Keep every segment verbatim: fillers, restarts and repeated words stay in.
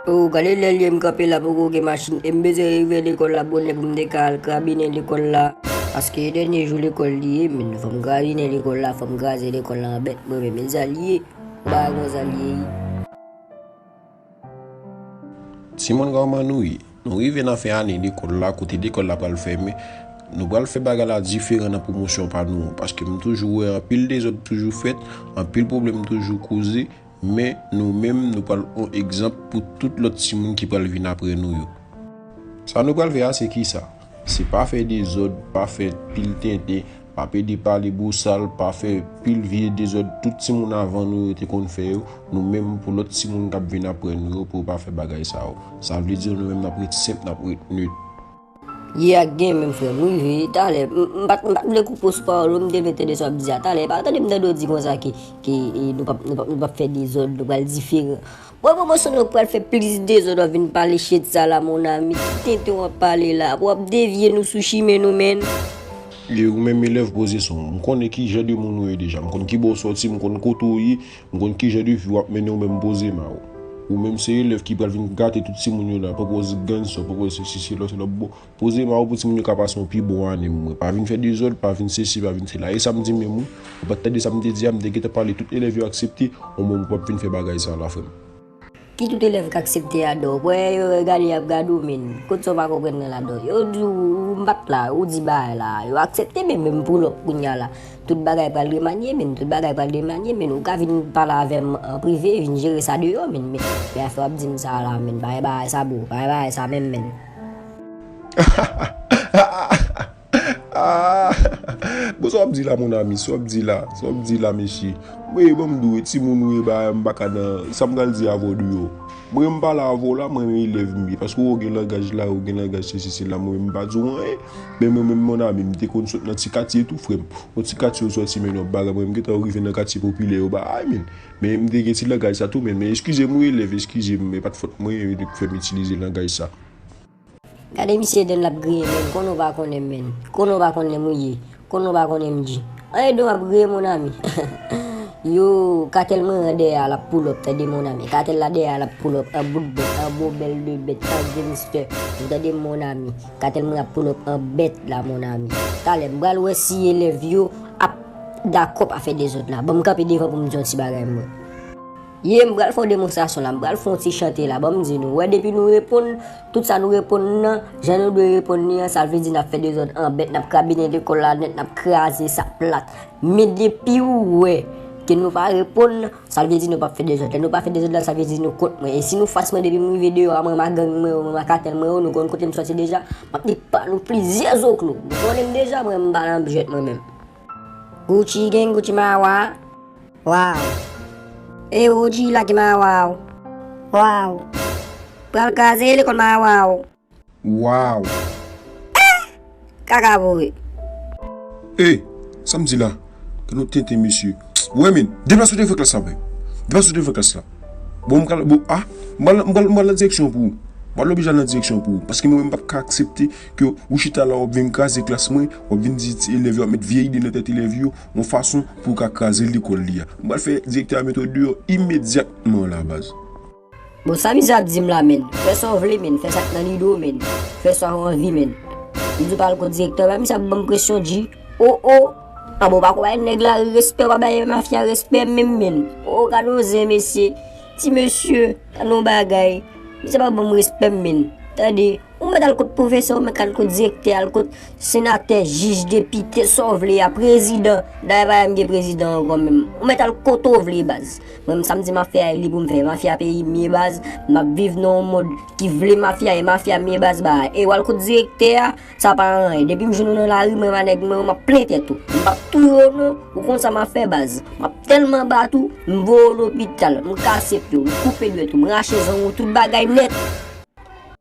O, gade lè l ye, m kanpe la poko gen machin, e m bezwen rive lekòl la bonè pou m te ka al krabinen lekòl la. Paske e dènye jou lekòl li ye, men fò m krabinen lekòl la, fò m kraze lekòl la an bèt mwen menm, e sa l ye. Ou pa wè konsa l ye. Timoun, kòman nou ye? Nou rive nan fen ane lekòl la, kote lekòl la pral fèmen. Nou pral fè bagay la diferan nan pwomosyon pa nou an, paske m toujou wè anpil dezòd toujou fèt, anpil pwoblèm toujou koze, men nou menm, nou pral yon egzanp pou tout lòt timoun ki pral vin apre nou yo. Sa nou pral fè a, se kisa? Se pa fè dezòd, pa fè pil tenten, pa pede pale bosal, pa fè pil vye dezòd tout timoun avan nou yo te konn fè yo, nou menm pou lòt timoun k ap vin apre nou yo pou yo pa fè bagay sa yo. Sa vle di nou menm n ap ret senp, n ap ret net. Ye ak gen menm frè m, m rive talè, m m pa t m pa t vle koupe w sou pawòl ou, m te vle tande sa w ap di a talè, e pa tande m tande w di konsa ke ke e, nou p ap nou p ap nou p ap fè dezòd, nou pral diferan. Bon, bon, bon, nou pral fè plis dezòd, w ap vin pale shit sa la, mon ami. Ki tenten w ap pale la? W ap devye nou sou chimen nou, menn. E ou menm elèv, poze son w. M konnen ki jan de moun ou ye deja. M konn ki bò w sòti, m konn kote w ye, m konn ki jan de vi w ap mennen, ou menm poze ma w. Ou menm se elèv ki pral vin gate tout timoun yo la, poko gangsta, poko sesi, sela, sela, bon. Poze ma w pou timoun yo ka pase yon pi bon ane, mwen. Pa vin fè dezòd, pa vin sesi, pa vin sela. E sa m di menm, wi. Ou pa t tande sa m te di a, m te gentan pale tout elèv yo aksepte, ou menm ou p ap vin fè bagay sa la, frè m. Ki tout elèv k aksepte a, dò? Wè, yo gade, y ap gade w, menn. Kot sa w pa konprann nan la, dò? Yo di w, m pa t la, ou di bagay la. Yo aksepte, men menm pull up kounye a la. Tout bagay pral remanye, menn. Tout bagay pral remanye, menn. Ou ka vin pale avè m an prive, vin jere sa deyò, menn. Men, men afè w ap di m sa la, menn. Pa gen bagay sa, bro. Pa gen bagay sa menm, menn. Ah! Bon, sa w ap di la, mon ami? Sa w ap di la? Sa w ap di la, mesye? Wi, ban m di w, timoun, wi, ba, m pa ka nan, sa m pral di avè w deyò. Mwen, m pale avè w la, mwen, men elèv m ye. Paske w gen langaj la, w gen langaj sesi, sela, mwen, m pa di w anyen. Men mwen menm, mon ami, m te konn sot nan ti katye tou, frè m. Yon ti katye w sòti, men yon bagay, mwen, m gentan rive nan katye popilè yo, ba, ay, men. Men m te gen ti langaj sa tou, men, men eskize m, wi, elèv, eskize m, men pa t fòt mwen, e, ki fè m itilize langaj sa. Gade misye, Eden l ap griyen, menn. Konnen w pa konnen m, menn. Konnen w pa konnen m, wi. Konnen w pa konnen m, G. An, Eden w ap griyen, mon ami. Yo, katèl mwen an dèyè a l ap pull up, tande, mon ami. Katèl la dèyè a l ap pull up, an bout bèt, an bon bèl de bèt, an gangster. Ou tande, mon ami. Katèl mwen ap pull up an bèt la, mon ami. Talè, m pral wè si elèv yo ap dakò pa fè dezòd la. Ban m kanpe devan pou m di yon ti bagay, mwen. Ye, m pral fè yon demonstrasyon la, m pral fè yon ti chante la. Ban m di nou, wè, depi nou reponn, tout sa nou reponn nan, jan nou dwe reponn li an, sa vle di n ap fè dezòd an bèt, n ap krabinen lekòl la nèt, n ap kraze sa plat. Men depi ou wè ke nou pa reponn, sa vle di nou p ap fè dezòd. Lè nou pa fè dezòd la, sa vle di nou kont mwen. E si nou fas mwen depi m rive deyò a, mwen, m a gang mwen yo, mwen, m a katèl mwen yo, nou konn kote m sòti deja, m ap met pa nou plizyè zoklo. Nou konnen m deja, mwen, m pa nan jwèt mwen menm. Gucci gang, Gucci mawa. Waw. E ou di la ki mawaw. Waw. Pral kraze lekòl mawaw. Waw. Kaka vore. E, sa m di la? Ke nou tenten, mesye. Wè, men, deplase w devan klas la, bèy. Deplase w devan klas la. Bon, m pral, bon, ah, m pral, m pral, m pral nan direksyon pou ou. M pral oblije al nan direksyon pou ou. Paske mwen menm, m p ap ka aksepte ke ou chita la, w ap vin kraze klas mwen, w ap vin di ti elèv yo, w ap met vye ide nan tèt elèv yo, yon fason pou w ka kraze lekòl li a. M pral fè direktè a mete w deyò imedyatman la, baz. Bon, sa misye ap di m la, menn? Fè sa w vle, menn. Fè sa k nan lide w, menn. Fè sa w anvi, menn. M di w pa al kot direktè, pa misye ap ban m presyon, G. O, o. An bon, pa konn bay nèg la respè, pa bay mafya respè menm, menn. O, gade yon zen, mesye. Ti mesye, gade yon bagay. Misye pa ban m respè m, menn. Tande, ou mèt al kot pwofesè, ou mèt al kot direktè, al kot senatè, jij, depite, sa w vle a, prezidan. Dayè, pa m gen prezidan ankò menm. Ou mèt al kote w vle, baz. Mwen, sa m di mafya a, e li pou m fè. Mafya peyi m ye, baz. M ap viv nan yon mond ki vle mafya, e mafya m ye, baz, ba. E w al kot direktè a, sa pa anyen. Depi m jwenn ou nan lari, mwen, manèg mwen, m ap plen tèt ou. M p ap touye w, non. Ou konn sa m ap fè, baz. M ap tèlman bat ou, m voye w lopital, m kase pye w, m koupe dwèt ou, m rache zong ou, tout bagay nèt.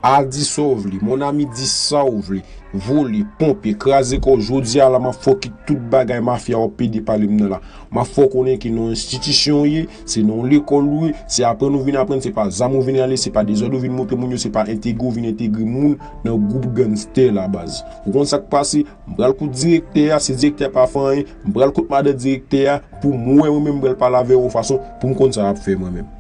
Al di sa w vle, mon ami, di sa w vle. Vole, ponpe, kraze kò w, jodi a la, m ap fè w kite tout bagay mafya w ap pede pale m nan la. M ap fè w konnen ki nan yon enstitisyon w ye, se nan yon lekòl ou ye, se aprann ou vin aprann, se pa zam ou vin rale, se pa dezòd ou vin montre moun yo, se pa entegre ou vin entegre moun nan gwoup gangstè la, baz. Ou konn sa k pase? M pral kot direktè a, si direktè a pa fè anyen, m pral kot madan direktè a, pou m wè mwen menm m pral pale avè w yon fason pou m konn sa w ap fè mwen menm.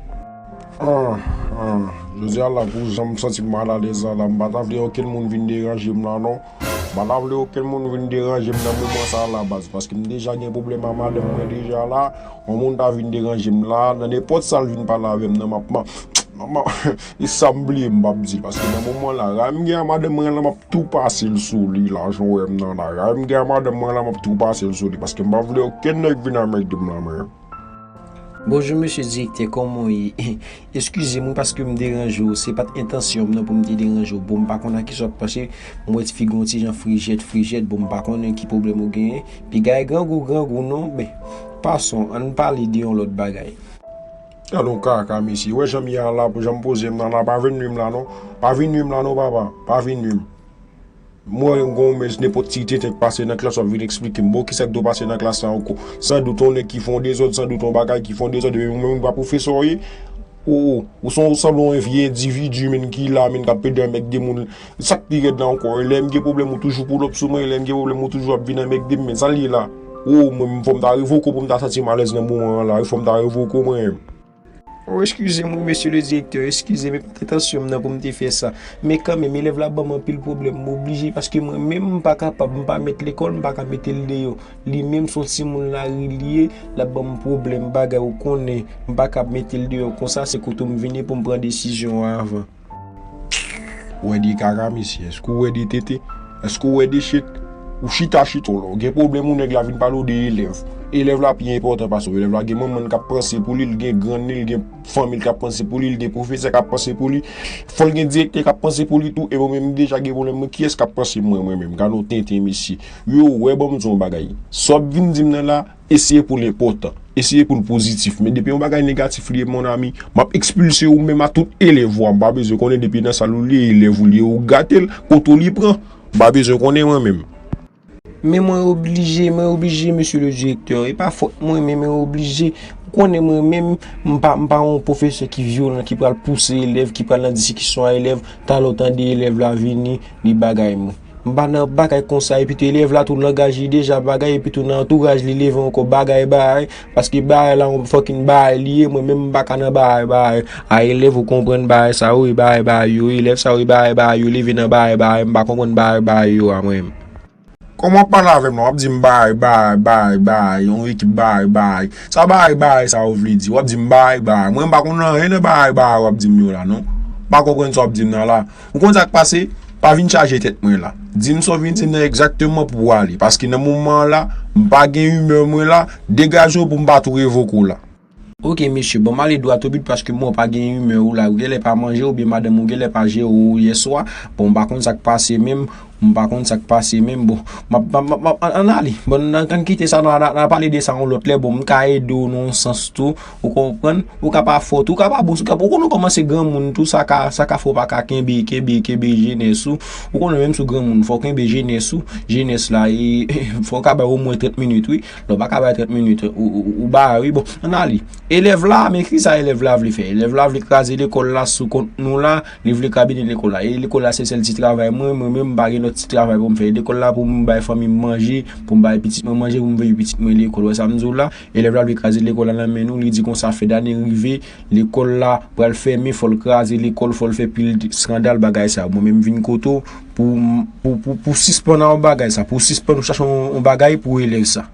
Ah, ah, Jodi a la, pou jan m santi m malalèz la, la, m pa ta vle okenn moun vin deranje m la, non. M pa ta vle okenn moun vin deranje m nan moman sa a la, baz, paske m deja gen pwoblèm a madanm mwen deja la. Yon moun ta vin deranje m la, nan nenpòt sa l vin pale avè m nan, m ap, m ap, m ap, e sa m bliye m p ap di l, paske nan moman la, ray m gen a madanm mwen la, m ap tou pase l sou li la, jan w wè m nan la. Ray m gen a madanm mwen la, m ap tou pase l sou li, paske m pa vle okenn nèg vin anmède m la, mwen. Bonjou mesye direktè, kòman w ye? Eskize m wi paske m deranje w, se pa t entansyon m nan pou m te deranje w. Bon, m pa konn a kisa w ap panse, m wè ti figi w yon ti jan frijèt frijèt, bon, m pa konnen ki pwoblèm ou genyen. Piga e grangou grangou non, men pason, ann pale de yon lòt bagay. Gad yon kaka mesye, wè jan m ye a la, jan m poze m nan la, pa vin nwi m la non. Pa vin nwi m la non papa, pa vin nwi m. Mwen gen yon mèt nenpòt ti tenten k pase nan klas w ap vin eksplike m. Bon, kisa k dwe pase nan klas la ankò? Sandout yon nèg ki fè yon dezòd, sandout yon bagay ki fè yon dezòd, epi ou menm ou pa pwofesè w ye? Ou, ou, ou se yon, ou sanble yon vye endividi menm ki la menm k ap pede anmègde moun. Sa k pi rèd la ankò, lè m gen pwoblèm ou toujou pull up sou mwen, lè m gen pwoblèm ou toujou ap vin anmègde m, men sa l ye la? Ou, mwen menm fò m ta revoke w pou m ta santi m alèz nan moman an la wi, fò m ta revoke w mwen menm. Oh, eskize m wi, mesye le direktè, eskize m, e pa t entansyon m nan pou m te fè sa. Men kanmenm, elèv la ban m anpil pwoblèm, m oblije, paske mwen menm m pa kapab, m pa mèt lekòl, m pa ka mete l deyò. Li menm se yon timoun lari li ye, l ap ban m pwoblèm, bagay ou konnen, m pa ka mete l deyò konsa, se kote w m vini pou m pran desizyon an avan. Ou wè de kaka mesye, èske ou wè de tete? Èske ou wè de shit? Ou chita chita w la, ou gen pwoblèm ou nèg la vin pale w de elèv. Elèv la pi enpòtan pase w, elèv la gen manman l k ap panse pou li, l gen grann li, l gen fanmi l k ap panse pou li, l gen pwofesè k ap panse pou li, fò l gen direktè k ap panse pou li tou, e mwen menm m deja gen pwoblèm, mwen kiyès k ap panse mwen, mwen menm? Gad yon tenten mesye. Yo, wè ban m di w yon bagay. Sa w ap vin di m nan la, eseye pou l enpòtan. Eseye pou l pozitif. Men depi yon bagay negatif li ye, mon ami, m ap ekspilse ou menm a tout elèv ou a. M pa bezwen konnen depi nan sal ou li ye, elèv ou li ye, ou gate l, kote w li pran. M pa bezwen konnen mwen menm. Men mwen oblije, mwen oblije, mesye le direktè. E pa fòt mwen, men mwen oblije. Ou konnen mwen menm, m pa, m pa yon pwofesè ki vyolan, ki pral pouse elèv, ki pral nan diskisyon a elèv. Talè w tande elèv la vini, li bagay mwen. M pa nan bagay konsa, epi tou elèv la tou langaj li deja bagay, epi tou nan antouraj li leve ankò bagay bagay, paske bagay la yon fucking bagay li ye, mwen menm m pa ka nan bagay bagay. A elèv ou konprann bagay sa yo, e bagay bagay yo, elèv sa yo, e bagay bagay yo, leve nan bagay bagay, m pa konprann bagay bagay yo a mwen menm. Kòman w ap pale avè m la, w ap di m bagay bagay bagay bagay, yon ekip bagay bagay. Sa bagay bagay sa yo vle di? W ap di m bagay bagay. Mwen m pa konn anyen nan bagay bagay w ap di m yo la non. M pa konprann sa w ap di m nan la. Ou konn sa k pase? Pa vin chaje tèt mwen la. Di m sa w vin di m nan egzakteman pou w ale. Paske nan moman an la, m pa gen imè mwen la. Degaje w pou m pa tou revoke w la. Oke mesye, bon m ale dwat obit paske mwen pa gen imè ou la. Ou genlè pa manje oubyen madanm ou genlè pa jere w yèswa. Bon m pa konn sa k pase menm. M pa konn sa k pase menm. Bon, m ap, m ap, m ap, ann ale. Bon, n, n kite sa, n a, n a, n a pale de sa yon lòt lè. Bon, m ka ede w nan yon sans tou. Ou konprann? Ou ka pa fò tou, ou ka pa bon, ou ka, ou konnen kòman se granmoun tou, sa ka, sa ka fè w pa ka kenbe, kenbe, kenbe jenès ou. Ou konnen menm si w granmoun, fò w kenbe jenès ou. Jenès la, e, fò w ka bay omwen trant minit, wi. Lè w pa ka bay trant minit, ou, ou, ou bay, wi. Bon, ann ale. Elèv la, men kisa elèv la vle fè? Elèv la vle kraze lekòl la sou kont nou la, li vle kraze lekòl la. E lekòl la se sèl ti travay mwen, mwen menm m pa gen lòt ti travay pou m fè. Lekòl la pou m bay fanmi m manje, pou m bay pitit mwen manje, pou m veye pitit mwen lekòl. Wè sa m di w la? Elèv la vle kraze lekòl la nan men nou, li di konsa fèdane rive, lekòl la pral fèmen, fò l kraze lekòl, fò l fè pil skandal bagay sa. Mwen menm m vin kote w pou, pou, pou, pou sispann a yon bagay sa, pou sispann ou chache yon, yon bagay pou elèv sa.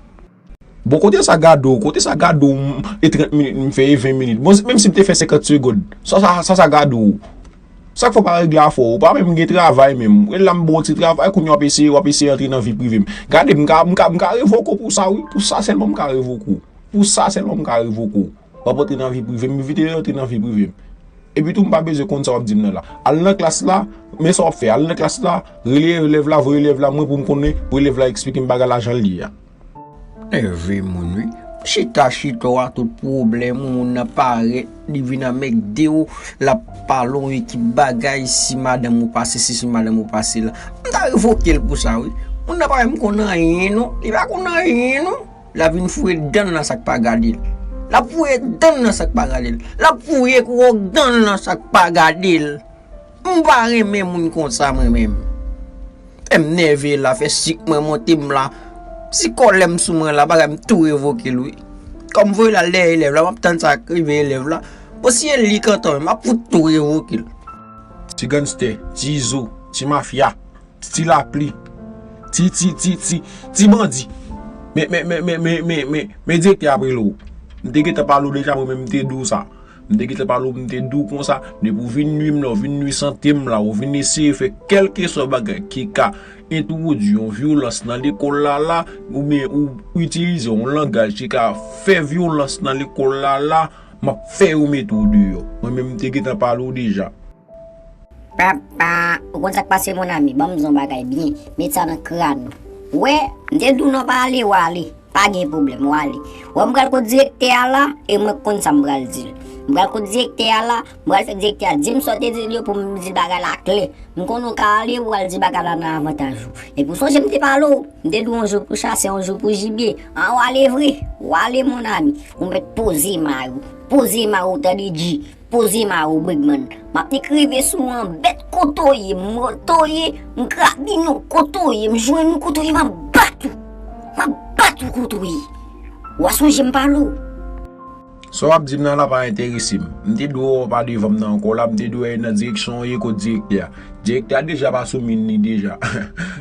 Bon, kote sa gade w, kote sa gade w, m, e trant minit m fè, e ven minit. Bon, menm si m te fè senkant segond, sa, sa, sa, sa gade w? Sa k fè w pa regle afè w? Ou pa menm gen travay menm. E la m ba w ti travay, kounye a w ap eseye, w ap eseye antre nan vi prive m. Gade, m ka, m ka, m ka revoke w pou sa, wi. Pou sa sèlman m ka revoke w. Pou sa sèlman m ka revoke w. W ap antre nan vi prive m, evite antre nan vi prive m. Epi tou, m pa bezwen konn sa w ap di m nan la. Al nan klas la, men sa w ap fè. Al nan klas la, rele elèv la, voye elèv la, mwen pou m konnen, pou elèv la eksplike m bagay la jan l ye a. Nève moun wi. Chita chita w a tout pwoblèm ou, moun nan parèt, li vin anmègde w, l ap pale w yon ekip bagay, si madanm ou pase si, si madanm ou pase la. M ta revoke l pou sa wi. Moun nan pa menm konn anyen non, li pa konn anyen non. L ap vin foure dan l nan sa k pa gade l. L ap foure dan l nan sa k pa gade l. L ap foure gwo dan l nan sa k pa gade l. M pa renmen moun konsa mwen menm. Fè m nève la, fè sik mwen monte m la. Si kòlè m sou mwen la, bagay m tou revoke l wi. Kòm voye l al dèyè elèv la, m ap tann sa k rive elèv la. Bon, si e li k antan, m ap fout tou revoke l. Ti ganstè, ti izo, ti mafya, ti lapli, ti, ti, ti, ti, ti bandi. Men, men, men, men, men, men, men, men direktè ap rele w. M te gentan pale w deja, mwen menm m te di w sa. M te gentan pale w, m te di w konsa, depi w vin nui m la, w vin nui sante m la, w vin eseye fè kèlkeswa bagay ki ka entwodui yon vyolans nan lekòl la la, oubyen ou itilize yon langaj ki ka fè vyolans nan lekòl la la, m ap fè yo mete w deyò. Mwen menm, m te gentan pale w deja. Papa, ou konn sa k pase, mon ami? Ban m di w yon bagay byen. Met sa nan kràn ou. Wè, m te di w non pa ale, w ale. Pa gen pwoblèm, w ale. Wè, m pral kot direktè a la, e mwen k konn sa m pral di l. M pral kot direktè a la, m pral fè direktè a di m sa w te di l yo pou m di l bagay la klè. M konnen w ka ale, w pral di bagay la nan avantaj ou. Epi w sonje m te pale w, m te di w yon jou pou chasè, yon jou pou jibye. An, w ale vre, w ale, mon ami. Ou mèt poze may ou. Poze may ou, tande, G. Poze may ou, Bregman. M ap nik rive sou ou an bèt, kote w ye, m kote w ye, m krabin ou, kote w ye, m jwenn ou, kote w ye, m ap bat ou. M ap bat ou, kote w ye. W a sonje m pale w. Sa w ap di m nan la pa enterese m. M te di w pa devan m nan ankò la, m te di w al nan direksyon w ye kot direktè a. Direktè a deja pa sou min li deja.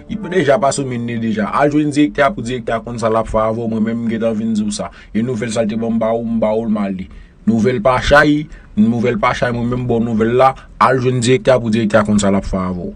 Li deja pa sou min li deja. Al jwenn direktè a pou direktè a konn sa l ap fè avè w, mwen menm m gentan vin di w sa. E nouvèl sa l te ban m ba ou, m ba ou l, m ale. Nouvèl pa chay, nouvèl pa chay, mwen menm ba w nouvèl la, al jwenn direktè a pou direktè a konn sa l ap fè avè w.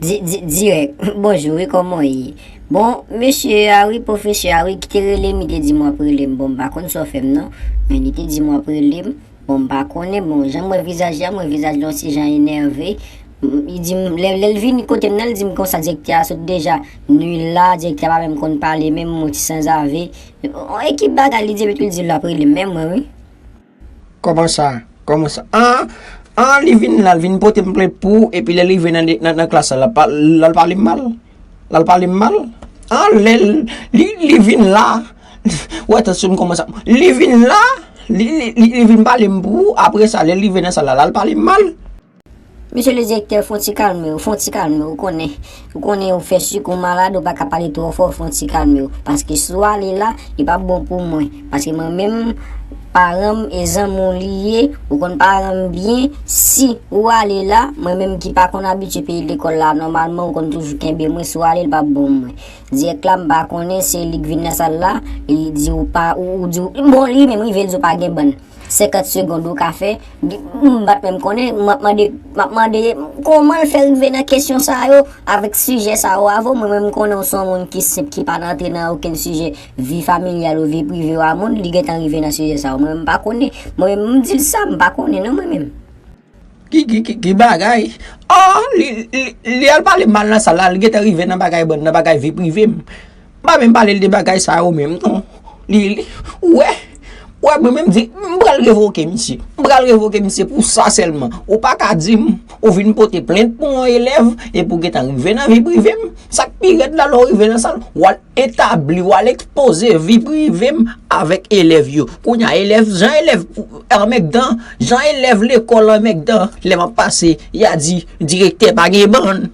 Di, di, dirèk, bonjou, wi, kòman w ye? Bon, mesye a, wi, pwofesè a, wi, ki te rele m, li te di m w ap rele m, bon, m pa konn sa w fè m non, men li te di m w ap rele m, bon, m pa konnen, bon, jan m wè vizaj li a, m wè vizaj li yon ti jan enève, m, li di m, lè, lè l vini kote m nan, li di m konsa, direktè a sot deja, nui l la, direktè a pa menm konn pale, menm yon ti sanzave, yon ekip bagay, li di, epi tou l di l ap rele m, men mwen, wi. Kòman sa? Kòman sa? An, an, li vin la, l vin pote m plent pou ou, epi lè l rive nan, nan, nan klas la, l ap pa-, l al pale m mal. L al pale m mal. An, lè l, li, li vin la, wè, tansyon m kòmanse ap, li vin la, li, li, li, li vin pale m pou ou, apre sa, lè l rive nan sal la, l al pale m mal. Mesye le direktè, fè w ti kalme w, fè w ti kalme w, ou konnen, ou konnen ou fè sik ou malad, ou pa ka pale twò fò, fè w ti kalme w. Paske si w ale la, li p ap bon pou mwen. Paske mwen menm, paran m e zanmi w li ye, ou konn paran m byen, si ou ale la, mwen menm ki pa konn abitye peyi lekòl la, nòmalman ou konn toujou kenbe mwen, si w ale, li p ap bon pou mwen. Dirèk la, m pa konnen, se li k vin nan sal la, li di ou pa, ou, ou di ou, bon, li menm rive l di w pa gen bann. Senkant segond ou ka fè. M pa t menm konnen, m ap mande, m ap mande kòman l fè rive nan kesyon sa yo, avèk sijè sa yo avè w. Mwen menm, m konnen w se yon moun ki senp, ki pa nan antre nan okenn sijè vi familyal ou vi prive w a moun, li gentan rive nan sijè sa yo. Mwen menm, m pa konnen. Mwen menm, m di l sa, m pa konnen non, mwen menm. Ki, ki, ki, ki bagay? Ah, li, li, li al pale mal nan sal la, li gentan rive nan bagay bann, nan bagay vi prive m. M pa menm pale l de bagay sa yo menm non. Li, li, ou wè, ou wè, mwen menm di, m pral revoke misye. M pral revoke misye pou sa sèlman. Ou pa ka di m, ou vin pote plent pou yon elèv, epi w gentan rive nan vi prive m. Sa k pi rèd la, lè w rive nan sal, w al etabli, w al ekspoze vi prive m avèk elèv yo. Kounye a, elèv, jan elèv anmègdan, jan elèv lekòl anmègdan, lè m ap pase, y a di, direktè pa gen bann.